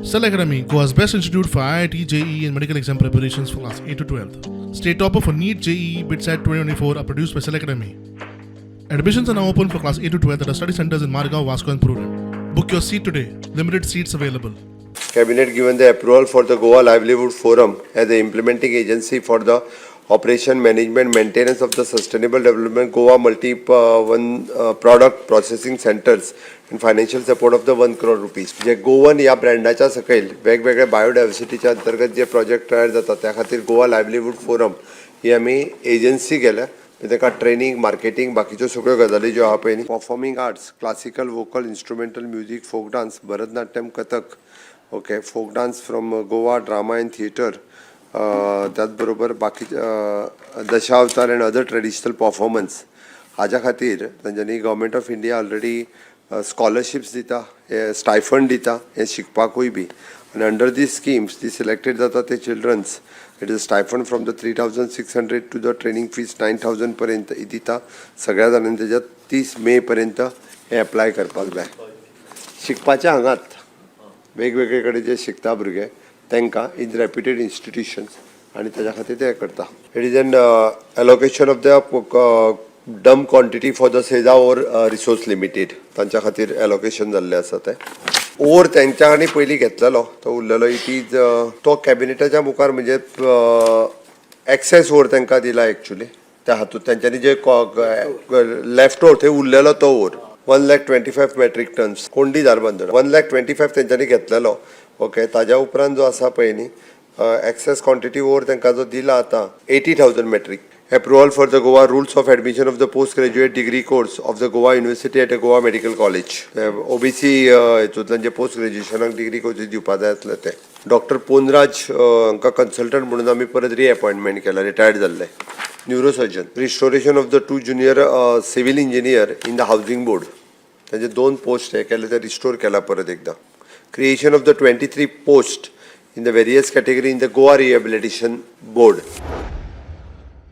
Cell Academy, Goa's best institute for IIT, JEE, and medical exam preparations for class 8 to 12. State topper for NEET, JEE, BITSAT 2024 are produced by Cell Academy. Admissions are now open for class 8 to 12 at our study centers in Margao, Vasco, and Prudent. Book your seat today. Limited seats available. Cabinet given the approval for the Goa Livelihood Forum as the implementing agency for the operation, management, maintenance of the Sustainable Development Goa Multi One Product Processing Centers and financial support of the ₹1 crore. J Goan ह्या ब्रँडाच्या सकयल वेगवेगळे बायोडायवर्सिटीच्या अंतर्गत जे project तयार जाता, त्या खातीर Goa livelihood forum ही आमी agency केल्या. ताका ट्रेनींग, मार्केटींग, बाकीच्यो सगळ्यो गजाली ज्यो आहा पळय न्ही, performing arts, classical, vocal, instrumental music, folk dance, Bharatanatyam, Kathak, okay, folk dance from Goa, drama and theatre, त्याच बरोबर बाकी Dashavatar and other traditional performance. हाज्या खातीर तांच्यांनी Government of India already scholarships दिता, हे स्टायफंड दिता हें शिकपाकूय बी. आनी अंडर दी स्किम्स ती सिलेक्टेड जाता ते childrens, it is stipend from the 3600 to the training fees 9000 पर्यंत दिता. सगळ्या जाणांनी तेज्यात 30 मे पर्यंत हें एप्लाय करपाक जाय. शिकपाचें हांगात वेगवेगळे कडेन जे शिकता भुरगे तांकां इन रेप्युटेड इन्स्टिट्युशन्स आनी ताज्या खातीर ते करता. It is an allocation of the dump quantity for the Seza Ore Resource Limited. तांच्या खातीर एलोकेशन जाल्लें आसा. तें ओर तेंच्या आनी पयलीं घेतलेलो तो उरलेलो. It is तो कॅबिनेटाच्या मुखार, म्हणजे एक्सेस ओर तांकां दिला. एक्चुली त्या हातूंत तेंच्यांनी जे लेफ्ट ओर थंय उरलेलो तो ore 1,20,000 metric tons, कोंडी धारबांदोडा 1,25,000 तेंच्यांनी घेतलेलो. ओके, ताज्या उपरांत जो आसा पळय न्ही, एक्सेस क्वॉन्टिटी ओर तांकां जो दिला आतां 80,000 metric. Approval for the Goa rules of admission of the post graduate degree course of the Goa University at Goa Medical College. OBC हितूंतल्यान J post ग्रॅज्युएशनाक degree courses दिवपा जाय आसले, ते डॉक्टर पोनराज हांकां कन्सल्टंट म्हणून आमी परत रिएपॉयंटमेंट केला, रिटायर्ड जाल्ले neurosurgeon. Restoration of the two junior civil engineer in the housing board. तांचे दोन पोस्ट हे केले, ते रिस्टोर केला परत एकदां. Creation of the 23 post in the various category in the Goa Rehabilitation Board.